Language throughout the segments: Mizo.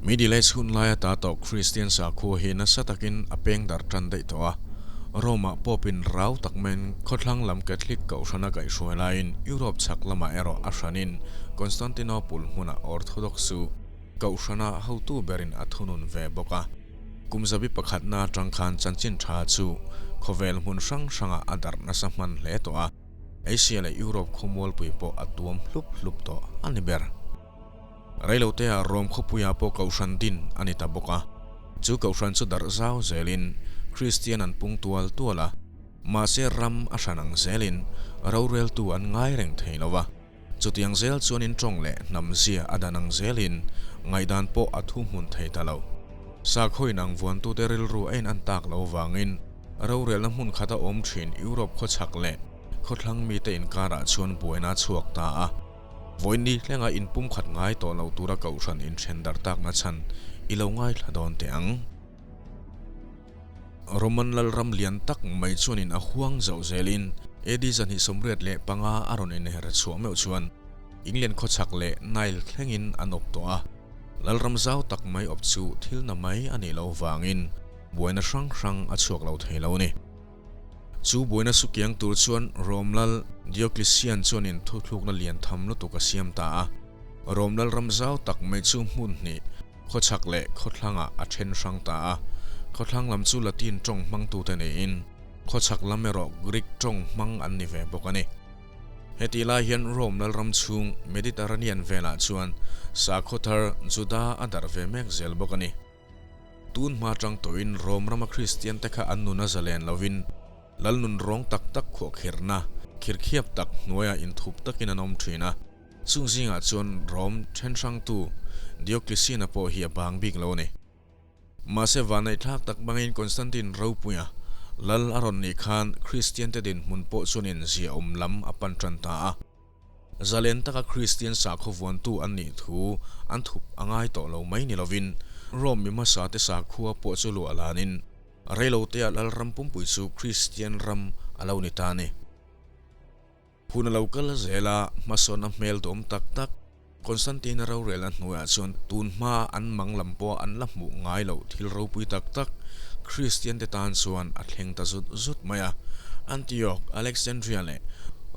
Middle Age hun laia ta tawh Kristian sakhua hi nasa takin a peng darh tan daih tawh a. Rome-ah Pope-in rau tak maiin khawthlang lam Catholic kohhrana kaihhruai laiin Europe chhak lamah erawh a hranin Constantinople hmuna Orthodox chu kohhrana hotu berin a thunun ve bawk a. Kum zabi pakhatna atang khan chanchin tha chu khawvel hmun hrang hrangah a darh nasa hman hle tawh a, Asia leh Europe khawmualpui pawh a tuam hlup hlup tawh a ni ber. Reiloteah Rome khawpuiah pawh kohhran din a ni ta bawk a, chu kohhran chu darh zau zelin Kristian an pung tual tual a, mahse ram a hran ang zelin roreltu an ngai reng thei lo va, chutiang zel chuan in tawng leh hnam zia a dan ang zelin ngaihdan pawh a thu hmun thei ta lo. Sakhaw inang vuantute rilru a in-an tak lo vangin rorelna hmun khata awm thin Europe khawchhak leh khawthlang mite inkarah chuan buaina a chhuak ta a. Vawiin thlenga inpum khat ngai tawh lo tura kohhran inthen darh takna chhan i lo ngaithla dawn teh ang. Roman lalram lian tak mai chuanin a huang zauh zelin AD 285 a rawn inher chhuah meuh chuan England khawchhak leh Nile thlengin an awp tawh a. Lalram zau tak mai awp chu thil na mai a nih loh vangin buaina hrang hrang a chhuak lo thei lo a ni. Chu buaina sukiang tur chuan Rom lal Diocletian chuanin thuthlukna lian tham lutuk a siam ta a. Rom lal ram zau tak mai chu hmun hnih, khawchhak leh khawthlangah a then hrang ta a. Khawthlang lam chu Latin tawng hmangtute niin, khawchhak lam erawh Greek tawng hmang an ni ve bawk a ni. Hetih lai hian Rome lal ram chhung Mediterranean velah chuan sakhaw thar Juda a darh ve mek zel bawk a ni. Tun hma tang tawhin Rom rama Kristian te kha an nun a zalen lovin lal nun rawng tak tak khuahkhirhna, khirkhiap tak hnuaiah inthup takin an awm thin a. Chung zingah chuan Rom then hrangtu Diocletian-a pawh hi a bang bik lo a ni. Mahse vanneihthlak tak bangin Constantine ropuia lal a rawn nih khan Kristian te dinhmun pawh chuanin ziaawm lam a pan tan ta a. Zalen taka Kristian sakhaw vuantu an nih thu an thup a ngai tawh lo mai ni lovin, Rome mi hmasate sakhua pawh chu luah lanin reilotea Lalram pumpui chu Kristian ram a lo ni ta a ni. Hun a lo kal zel a, hmasawn a hmel dawm tak tak Constantine-a rorelna hnuaiah chuan tun hma an mang lam pawh an la hmuh ngai loh thil ropui tak tak Kristiante tan chuan a thleng ta zut zut mai a. Antioch, Alexandria leh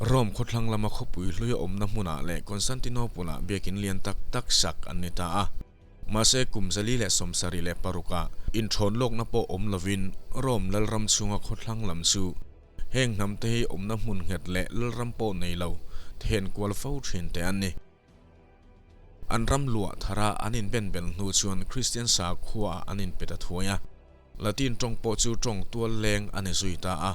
Rome khawthlang lama khawpui hlui a awmna hmunah leh Constantinople-ah biakin lian tak tak sak an ni ta a. Mahse kum 476-ah inthawn lawkna pawh awm lovin Rome lalram chhunga khawthlang lam chu Heng hnamte hi awmna hmun nghet leh lalram pawh nei lo, then kual fo thin te an ni. An ram luah thara an inbenbel hnu chuan Kristian sakhuaah an inpe ta thuai a, Latin tawng pawh chu tawng tual leng a ni zui ta a.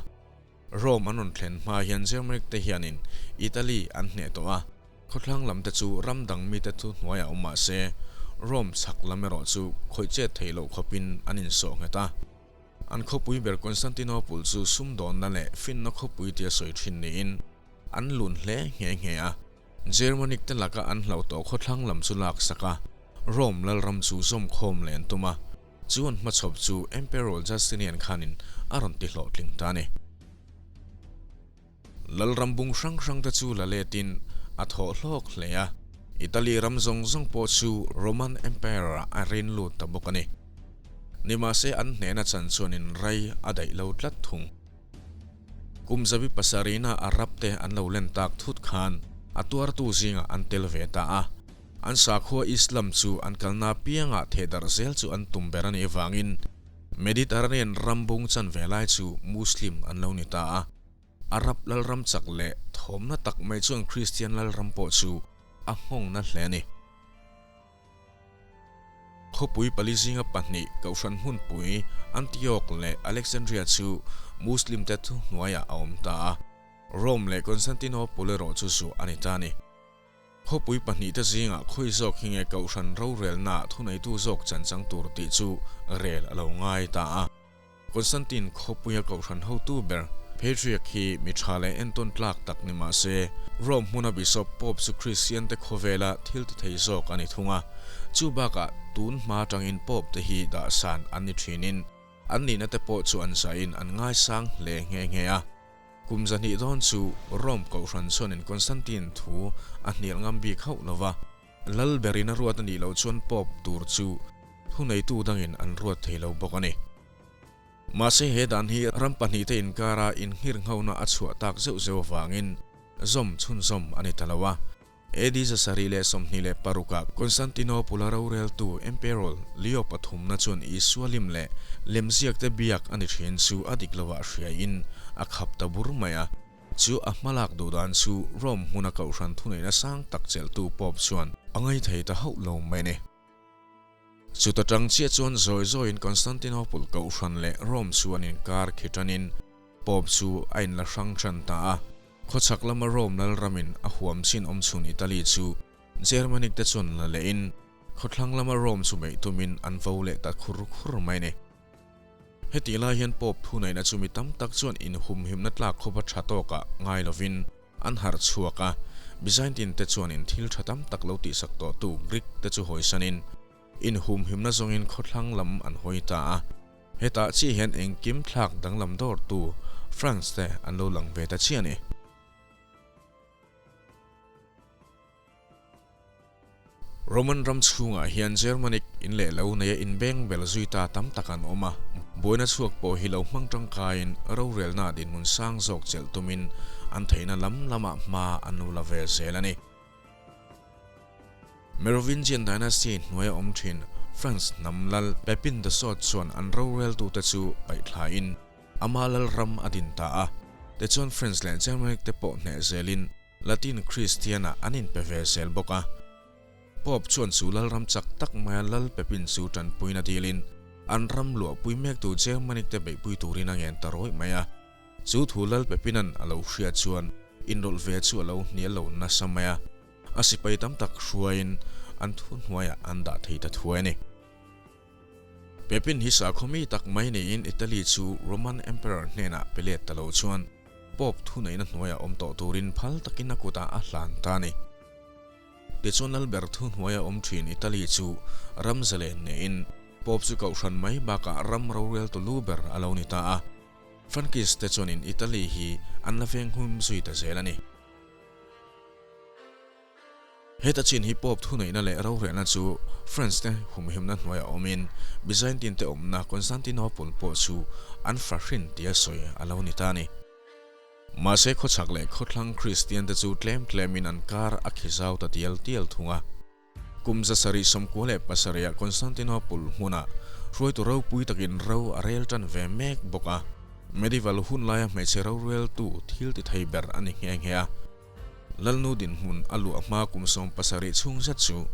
Rome an rawn thlen hma hian Germanic te hianin Italy an hneh tawh a, khawthlang lam te chu ram dang mite thu hnuaiah awm mah se, Rome chhak lam erawh chu khawih chet theih loh khawpin an insawh nghet a. An khawpui ber Constantinople chu sumdawnna leh finna khawpui tia sawi thin niin an lun hle nghe nghe a. Germanic te laka an hlauh tawh khawthlang lam chu lak sak a, Rome lalram chu zawm khawm leh an tum a, chu an hmachhawp chu Emperor Justinian khanin a rawn ti hlawhtling ta a ni. Lalram bung hrang hrang te chu la letin a thawh hlawk hle a, Italy ram zawng zawng pawh chu Roman Empire-ah a rin lut ta bawk a ni. Nimahse an hnehna chan chuanin rai a daih lo tlat thung. Kum zabi pasarihna Arab te an lo len tak thut khan a tuartu zingah an tel ve ta a. An sakhua Islam chu an kalna piangah thehdarh zel chu an tum ber a nih avangin Mediterranean ram bung chan ve lai chu Muslim an lo ni ta a. Arab lalram chak leh thawmna tak mai chuan Kristian lalram pawh chu a nghawngna hle a ni. Khawpui pali zinga pahnih Kohhran hmunpui Antioch leh Alexandria chu Muslim te thuhnuaiah a awm ta a, Rome leh Constantinople erawh chu zuah a ni ta a ni. Khawpui pahnihte zingah khawi zawk hi nge Kohhran rorelnaah thuneitu zawk chanchang tur tih chu rel a lo ngai ta a. Constantine khawpuia Kohhran hotu ber Patriarch hi mi tha leh entawn tlak tak ni mah se, Rome hmuna Bishop Pope chu Kristiante khawvela thil ti thei zawk a ni thung a. Chu bakah tun hma tangin Pope te hi dahsan an ni thinin an nihna te pawh chu an zahin an ngaisang hle nghe nghe a. Kum zahnih dawn chu Rome Kohhran chuanin Constantine thu a hnial ngam bik hauh lo va, lal berin a ruat a nih loh chuan Pope tur chu. Thuneitu dangin an ruat thei lo bawk a ni. Mahse he dan hi ram pahnihte inkara inngirnghauna a chhuah tak zeuh zeuh avangin zawm chhunzawm a ni ta lo a. AD 726 ah Constantinople a roreltu Emperor Leo pathumna chuan Isua lim leh lemziakte biak a ni thin chu a dik lovah hriaiin a khap ta bur mai a. Chu a hmalak duh dan chu Rome hmuna kohhran thuneihna sang tak chelhtu Pope chuan a ngaithei ta hauh lo mai a ni. Chuta tang chiah chuan zawi zawiin Constantinople kohhran leh Rome chu an inkar khi tanin Pope chu a inla hrang tan ta a. Khawchhak lama Rome lalramin a huam chin awm chhun Italy chu Germanic te chuan la lehin khawthlang lama Rome chu beih tumin an vo leh ta khur khur mai a ni. Hetih lai hian Pope thuneihna chu mi tam tak chuan inhumhimna tlak khawpa tha tawkah ngai lovin An harh chhuak a, Byzantine te chuanin thil tha tam tak lo tihsak tawhtu Greek te chu hawisanin inhumhimna zawngin khawthlang lam an hawi ta a. Hetah chiah hian engkim thlak danglam dawrtu France te an lo lang ve ta chiah a ni. Roman ram chhungah hian Germanic in leh lo neia inbeng bel zui ta tam tak an awm a, buaina chhuak pawh hi lo hmang tangkaiin rorelna dinhmun sang zawk chelh tumin an theihna lam lamah hma an lo la ve zel a ni. Merovingian dynasty hnuaia awm thin France hnam lal Pepin the Short chuan an roreltute chu paihthlain ama lal ram a din ta a, tichuan France leh Germanic te pawh hneh zelin Latin Kristianah an inpe ve zel bawk a. Pope chuan chu lalram chak tak maia lal Pepin chu tanpuina dilin an ram luahpui mektu Germanic te beihpui turin a ngen ta rawih mai a. Chu thu lal Pepinan a lo hriat chuan inrawlh ve chu a lo hnial lo nasa mai a, a sipai tam tak hruaiin an thuhnuaiah an dah thei ta thuai a ni. Pepin hi sakhaw mi tak mai niin Italy chu Roman Emperor hnenah pe let ta lo chuan Pope thuneihna hnuaiah awm tawh turin phal takin a kutah a hlan ta a ni. Tichuan Lalber thuhnuaia awm thin Italy chu ram zalen neiin Pope chu kohhran mai bakah ram roreltu lu ber a lo ni ta a. Frankish te chuanin Italy hi an la veng hum zui ta zel a ni. Heta chin hi Pope thuneihna leh rorelna chu France te humhimna hnuaiah awmin Byzantine te awmna Constantinople pawh chu an fahrin tia sawi a lo ni ta a ni. Mahse khawchhak leh khawthlang Kristian te chu tlem tlemin an kar a khi zau ta tial tial thung a. Kum 797 ah Constantinople hmunah hruaitu ropui takin ro a rel tan ve mek bawk a. Medieval hun laia hmeichhe roreltu thil ti thei ber a ni nghe nghe a. Lalnu dinhmun a luah hma kum 70 chhung zet chu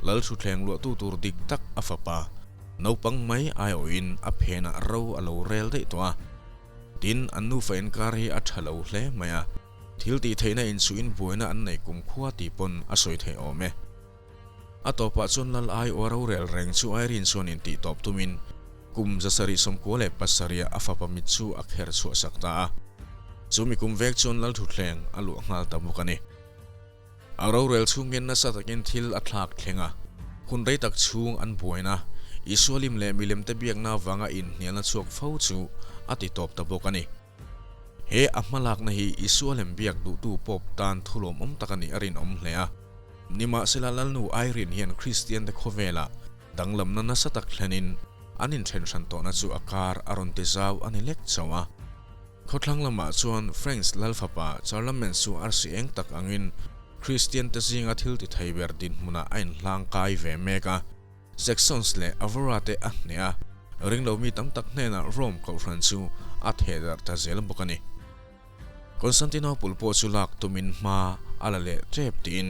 Lal Thuthleng luahtu tur dik tak a fapa, naupang mai aiawhin a phenah ro a lo rel daih tawh a. Tin, an nufa inkar hi a tha lo hle mai a, thil tih theihna inchuhin buaina an nei kumkhua tih pawn a sawi theih awm e. A tawpah chuan Lal aiawha rorel reng chu Irene chuan intih tawp tumin kum 797 ah a fapa mit chu a kher chhuah sak ta a. Chu mi kum vek chuan Lal Thutthleng a luah nghal ta bawk a ni. A rorel chhungin nasa takin thil a thlak thleng a, hun rei tak chhung an buaina, Isua lim leh milemte biakna avanga inhnialna chhuak fo chu a ti tawp ta bawk a ni. He a hmalakna hi Isua lem biak duhtu Pope tan thulawmawm tak a nih a rinawm hle a. Nimahsela Lalnu Irene hian Kristiante khawvelah danglamna nasa tak thlenin an inthen hran tawhna chu a kar a rawn ti zau a ni lek chauh a. Khawthlang lamah chuan Franks lal fapa Charlemagne chu arsi eng tak angin Kristiante zinga thil ti thei ber dinhmunah a inhlang kai ve mek a. Saxons leh Avora te a hneh a, ringlo mi tam tak hnenah Rome kohhran chu a theh darh ta zel bawk a ni. Constantinople pawh chu lak tumin hma a la leh tep tiin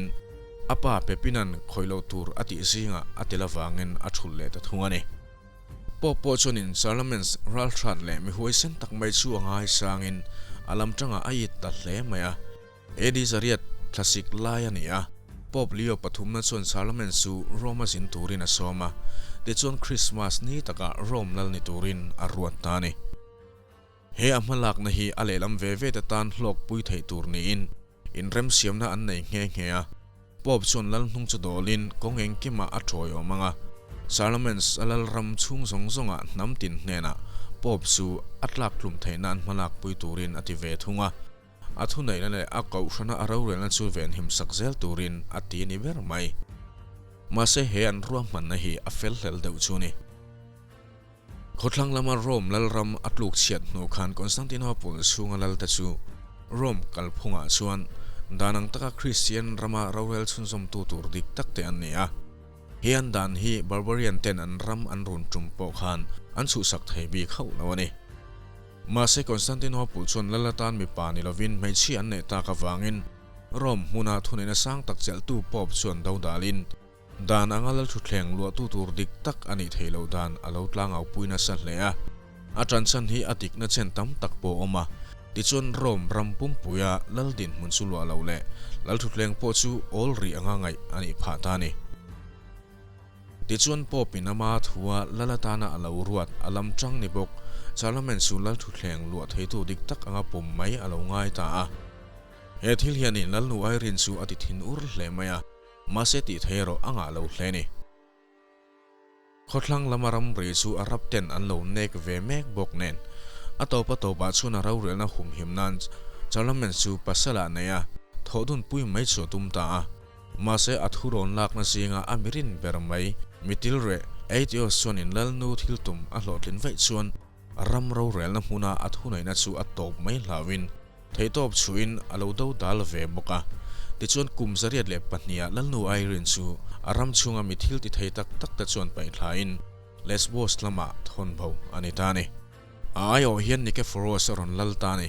a pa Pepin-a'n khawih loh tur a tih zingah a tel avangin a thulh leh ta thung a ni. Pope pawh chuanin Charlemagne's ralhrat leh mi huaisen tak mai chu a ngaisangin a lam tangah a it ta hle mai a. AD 800 thlasik lai a ni a, Pope Leo pathumna chuan Charlemagne chu Rome-a zin turin a sawm a, tichuan Christmas ni takah Rome lal ni turin a ruat ta a ni. He a hmalakna hi a lehlam ve ve te tan hlawkpui theih tur niin inremsiamna an nei nghe nghe a, Pope chuan lal hnung chu dawlin kawng engkimah a tawiawm ang a, Charlemagne a lal ram chhung zawng zawngah hnam tin hnenah Pope chu a tlaktlum theih nan hmalakpui turin a ti ve thung a. A thuneihna leh a kohhrana a rorelna chu venhim sak zel turin a ti a ni ber mai. Mahse he an ruahmanna hi a fel hlel deuh chu a ni. Khawthlang lama Rome lalram a tluk chhiat hnu khan Constantinople chhunga lalte chu Rome kalphungah chuan dan ang taka Kristian rama rorel chhunzawmtu tur dik tak te an ni a. He an dan hi Barbarian ten an ram an run tum pawh khan an chhuhsak thei bik hauh lo a ni. Mahse Constantinople chuan lal atan mipa ni lovin hmeichhia an neih tak avangin Rome hmuna thuneihna sang tak chelhtu Pope chuan do dalin dan anga lal thutthleng luahtu tur dik tak a nih theih loh dan a lo tlangau-pui nasa hle a. A ṭanchhan hi a dikna chen tam tak pawh a awm a, tichuan Rome ram pumpuia lal dinhmun chu luah lo leh lal thutthleng pawh chu awl rih anga ngaih a nih phah ta a ni. Tichuan Pope in ama thua lal atana a lo ruat a lam ṭang ni bawk Charlemagne chu lal thutthleng luah theitu dik tak anga pawm mai a lo ngai ta a. He thil hianin Lalnu Irene chu a ti thin ur hle mai a. Mahse tih thei erawh a ngah lo hle ni. Khawthlang lama ramri chu a rap ten an lo nek ve mek bawk nen a tawp a tawpah chuan a rorelna humhim nan Charlemagne chu pasal ah nei a, thawh dun pui mai chu a tum ta a. Mahse a thu rawn lakna zinga a mirin ber mai mitil reh Aetios chuan in Lalnu thil tum a hlawhtlin vaih chuan ram rorelna hmuna a thuneihna chu a tawp mai hlauhin Theihtawp chhuin a lo do dal ve bawk a. Tichuan kum 102 ah Lalnu Irene chu a ram chhunga mi thil ti thei tak tak te chuan paihthlain Lesbos lamah thawn bo a ni ta a ni. A aiawh hian Nikephoros a rawn lal ta a ni.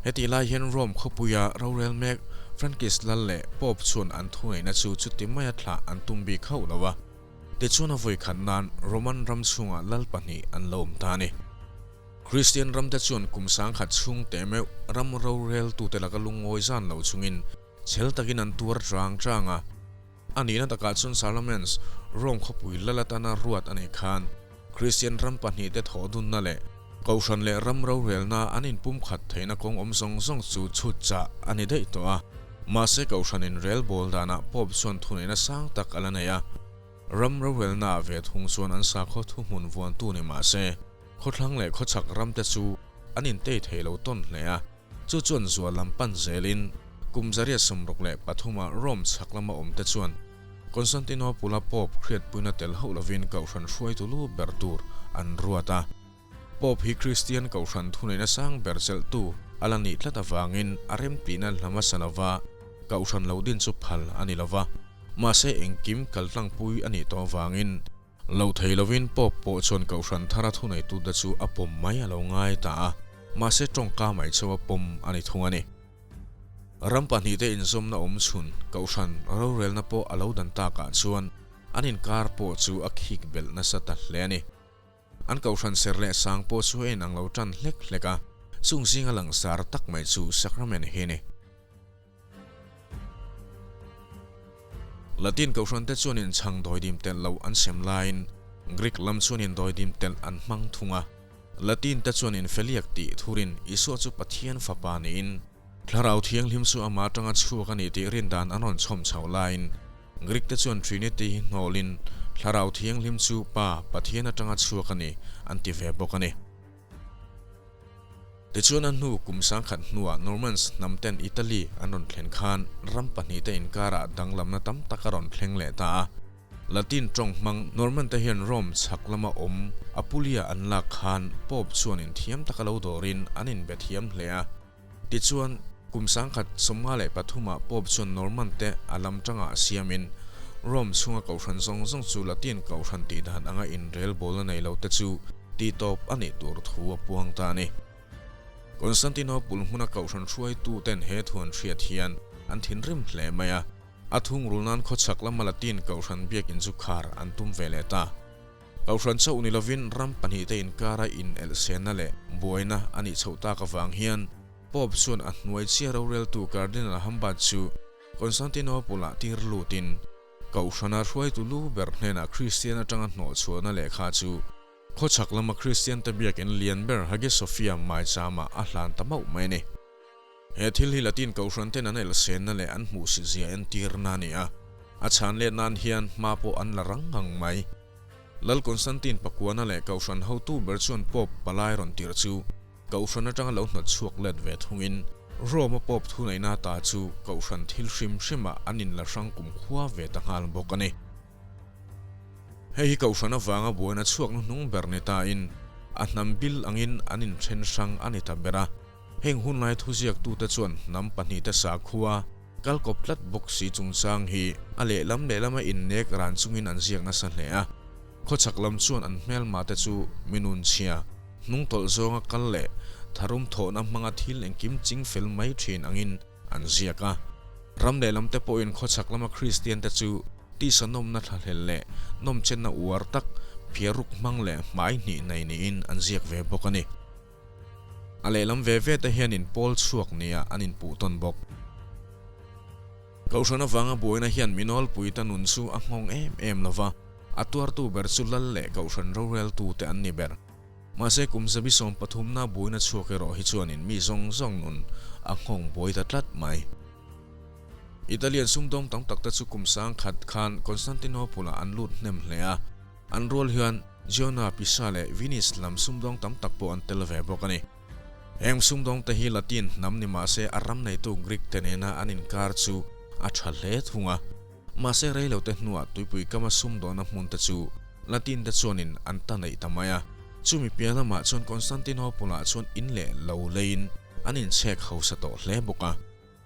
Hetih lai hian Rome khawpuia rorel mek Frankish lal leh Pope chuan an thuneihna chu chuti maia thlah an tum bik hauh lo a. Tichuan a vawikhat nan Roman ram chhungah lal pahnih an lo awm ta a ni. Kristian ramte chuan kum sangkhat chhung teh meuh ram roreltute laka lungngawi zan lo chungin chhel takin an tuar chang chang a. A nihna takah chuan Charlemagne's Rome khawpui lal atana ruat a nih khan Kristian ram pahnihte thawh dunna leh Kohhran leh ram rorelna an inpumkhat theihna kawng awm zawng zawng chu chhut chah a ni daih tawh a. Mahse Kohhranin rel bawl danah Pope chuan thuneihna sang tak a la nei a. Ram rorelnaah ve thung chuan an sakhaw thuhmun vuantu ni mah se, khawthlang leh khawchhak ramte chu an intei thei lo tawn hle a, chu chuan zual lam pan zelin kum 163 ah Rome chhak lama awmte chuan Constantinople-a Pope hriatpuina tel hauh lovin Kohhran hruaitu lu ber tur an ruat a. Pope hi Kristian Kohhran thuneihna sang ber chelhtu a la nih tlat avangin a remtihna hla hmasa lova Kohhran lo din chu phal a ni lova, mahse engkim kaltlangpui a nih tawh avangin Lo thei lovin Pope pawh chuan Kohhran thara thuneitute chu a pawm mai a lo ngai ta a, mahse tawngka mai chauh a pawm a ni thung a ni. Ram pahnihte inzawmna awm chhun Kohhran rorelna pawh a lo dan takah chuan an inkar pawh chu a khik belh nasa ta hle a ni. An Kohhran ser leh sang pawh chu a inang lo tan hlek hlek a, chung zinga langsar tak mai chu Sacrament hi a ni. Latin Kohhrante chuanin chhang dawidim telh loh an sem laiin Greek lam chuanin dawidim telh an hmang thung a. Latin te chuanin Feliak tih thurin Isua chu Pathian fapa niin Thlarau Thianghlim chu amah atanga chhuak a ni tih rindan an rawn chhawm chhoh laiin Greek te chuan Trinity hi hnawlin Thlarau Thianghlim chu Pa, Pathian atanga chhuak a ni an ti ve bawk a ni. Tichuan a hnu kum sangkhat hnuah Normans hnam ten Italy an rawn thlen khan ram pahnihte inkarah danglamna tam tak a rawn thleng leh ta a. Latin tawng hmang Norman te hian Rome chhak lama awm Apulia an lak khan Pope chuan inthiam taka lo dawrin an inbe thiam hle a. Tichuan, kum 1053 ah Pope chuan Norman te a lam tangah siamin Rome chhunga kohhran zawng zawng chu Latin kohhran tih dan anga inrel bawlna nei lo te chu tihtawp a nih tur thu a puang ta a ni. Constantinople hmuna kohhran hruaitu ten he thu an hriat hian an thinrim hle mai a, a thungrul nan khawchhak lama Latin kohhran biakinn chu khar an tum ve leh ta. Kohhran chauh ni lovin ram pahnihte inkara inelhsenna leh buaina a nih chhoh tak avang hian Pope chuan a hnuai chiah roreltu Cardinal Humbert chu Constantinople-ah tir lutin Kohhrana hruaitu lu ber hnenah Kristian atanga hnawhchhuahna lehkha chu khawchhak lama Kristiante biakinn lian ber Hagia Sophia maichama a hlan ta mauh mai a ni. He thil hi Latin Kohhran ten an elhsenna leh an hmuhsit zia entirna a ni a, a chhan let nan hian hma pawh an la rang ngang mai. Lal Constantine pakuana leh Kohhran hotu ber chuan Pope palai rawn tirh chu Kohhran atanga lo hnawt chhuak let ve thungin Rome-a Pope thuneihna ta chu Kohhran thil hrim hrimah an inla hrang kumkhua ve ta nghal bawk a ni. Hei hi Kohhran avanga buaina chhuak hnuhnung ber ni tain a hnam bil angin an inthen hrang a ni ta ber a. Heng hunlai thuziaktute chuan hnam pahnihte sakhua kal kawp tlat bawk si chungchang hi a lehlam lehlama innek ran chungin an ziak nasa hle a. Khawchhak lam chuan an hmelmate chu minun chhia, hnungtawlh zawnga kal leh tharum thawhna hmanga thil engkim ching fel mai thin angin an ziak a. Ram lehlamte pawhin khawchhak lama Kristiante chu tisa nawmna thlahlel leh nawmchenna uar tak phiarruk hmang leh hmai hnih nei niin an ziak ve bawk a ni. A lehlam ve ve te hian in pawl chhuak nia an inpuh tawn bawk. Kohhran avanga buaina hian minawlpuite nun chu a nghawng em em lo va, a tuartu ber chu lal leh kohhran roreltute an ni ber. Mahse kum zabi 13na buaina chhuak erawh hi chuanin mi zawng zawng nun a nghawng buai ta tlat mai. Italian sumdawng tam tak te chu kum 1000 khan Constantinople-ah an lut hnem hle a, an rual hian Genoa, Pisa leh Venice lam sumdawng tam tak pawh an tel ve bawk a ni. Heng sumdawngte hi Latin hnam ni mah se a ram neitu Greek te nena an inkar chu a tha hle thung a. Mahse reilote hnuah tuipui kama sumdawna hmunte chu Latin te chuanin an ta neih ta mai a. Chumi piah lamah chuan Constantinople-ah chuan in leh lo leiin an inchhek hausa tawh hle bawk a.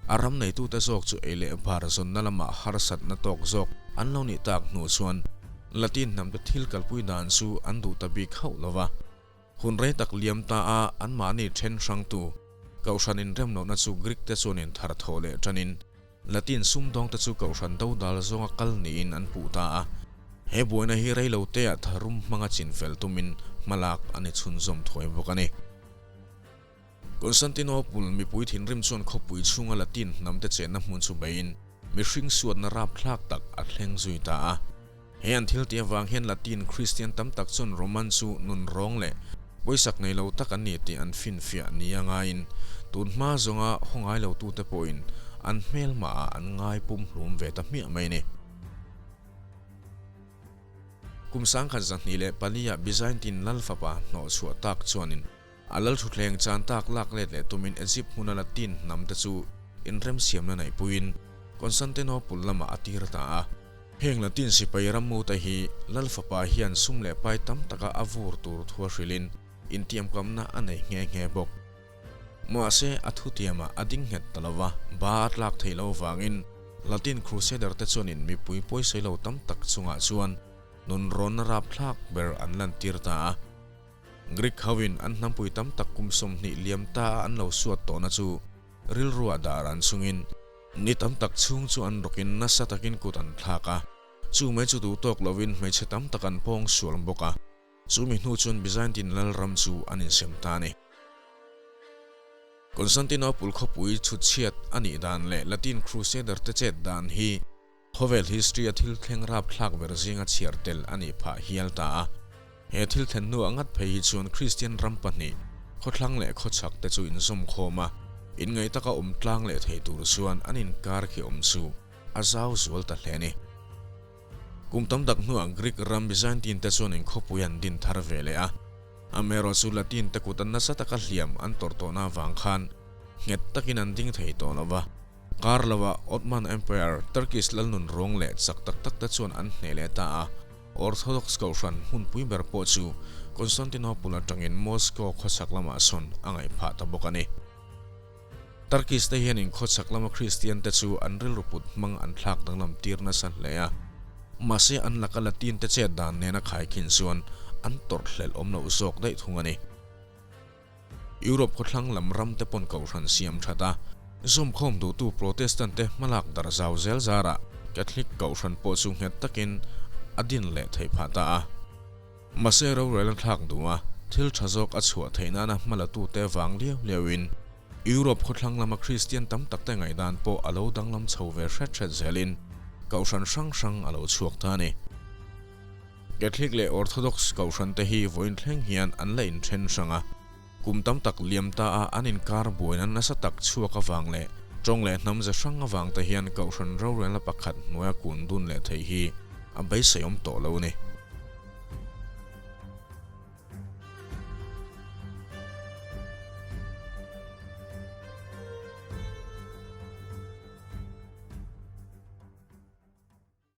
A ram neitute zawk chu ei leh bar zawnna lamah harsatna tawk zawk an lo nih tak hnu chuan Latin hnamte thil kalpui dan chu an duh ta bik hauh lo va. Hun rei tak liam ta a anmahni then hrangtu Kohhran inremlohna chu Greek te chuan inthar thawh leh tanin Latin sumdawngte chu Kohhran dodal zawnga kal niin an puh ta a. He buaina hi reiloteah tharum hmanga chinfel tumin hmalak a ni chhunzawm thuai bawk a ni. Constantinople mipui thinrim chuan khawpui chhunga Latin hnamte chenna hmun chu beiin mihring suatna rapthlak tak a thleng zui ta a. He an thil tih avang hian Latin Kristian tam tak chuan Roman chu nun rawng leh pawisak nei lo tak an ni tih an finfiah ni a ngaiin tun hma zawnga haw ngai lotute pawhin an hmelhmaah an ngai pumhlum ve ta hmiah mai a ni. Kum 1204-ah Byzantine lal fapa hnawhchhuah tak chuanin A lal thutthleng chan tak lak let leh tumin Egypt hmuna Latin hnamte chu inremsiamna neihpuiin Constantinople lamah a tir ta a. Heng Latin sipai rammute hi lal fapa hian sum leh pai tam taka a vur tur thu a hrilhin intiamkamna a nei nghe nghe bawk. Mahse, a thutiamah a ding nghet ta lo va, ba a tlak theih loh avangin Latin Crusader te chuanin mipui pawisawi lo tam tak chungah chuan nunrawnna rapthlak ber an lantir ta a. Greek hoin an hnampui tam tak kum 20 liam ta a an lo suat tawhna chu rilruah dar an chungin ni tam tak chhung chu an rawkin nasa takin kut an thlak a, chu mai chu duh tawk lovin hmeichhe tam tak an pawng sual bawk a, chumi hnu chuan Byzantine lalram chu an insem ta a ni. Constantinople khawpui chhutchhiat a nih dan leh Latin Crusader te chet dan hi Khawvel history a thil thleng rapthlak ber zinga chhiar tel a nih phah hial ta a. He thil thlen hnuah ngat phei hi chuan Kristian ram pahnih, khawthlang leh khawchhak te chu inzawm khawm a, inngaih taka awm tlang leh thei tur chuan an inkar khi awm chu a zau zual ta hle a ni. Kum tam tak hnuah Greek ram Byzantine te chuan inkhawpui an din thar ve leh a. Amaherawhchu Latin te kut an nasa taka hliam an tawrh tawhna avang khan nghet takin an ding thei tawh lo va. Kar lova Ottoman Empire, Turkish lalnun ruang leh chak tak tak te chuan an hneh leh ta a, Orthodox kohhran hmunpui ber pawh chu Constantinople atangin Moscow khawchhak lamah sawn a ngaih phah ta bawk a ni. Turkish te hianin khawchhak lama Kristian te chu an rilru put hmang an thlak danglam tir nasa hle a, mahse an laka Latin te chet dan nena khaikhin chuan an tawrh hlelh awm loh zawk daih thung a ni. Europe khawthlang lam ram te pawn kohhran siam that a, zawmkhawm duhtu Protestant te hmalak darh zau zel zarah Catholic kohhran pawh chu nghet takin a din leh theih phah ta a. Mahse rorel a thlak duh a, thil tha zawk a chhuah theih nana hmalatute vang liau liauin Europe khawthlang lama Kristian tam tak te ngaihdan pawh a lo danglam chho ve hret hret zelin kohhran hrang hrang a lo chhuak ta a ni. Catholic leh Orthodox kohhran te hi vawiin thleng hian an la inthen hrang a, kum tam tak liam ta a an inkar buaina nasa tak chhuak avang leh tawng leh hnam ze hrang avang te hian kohhran rorelna pakhat hnuaia kun dun leh theih hi a beiseiawm tawh lo a ni.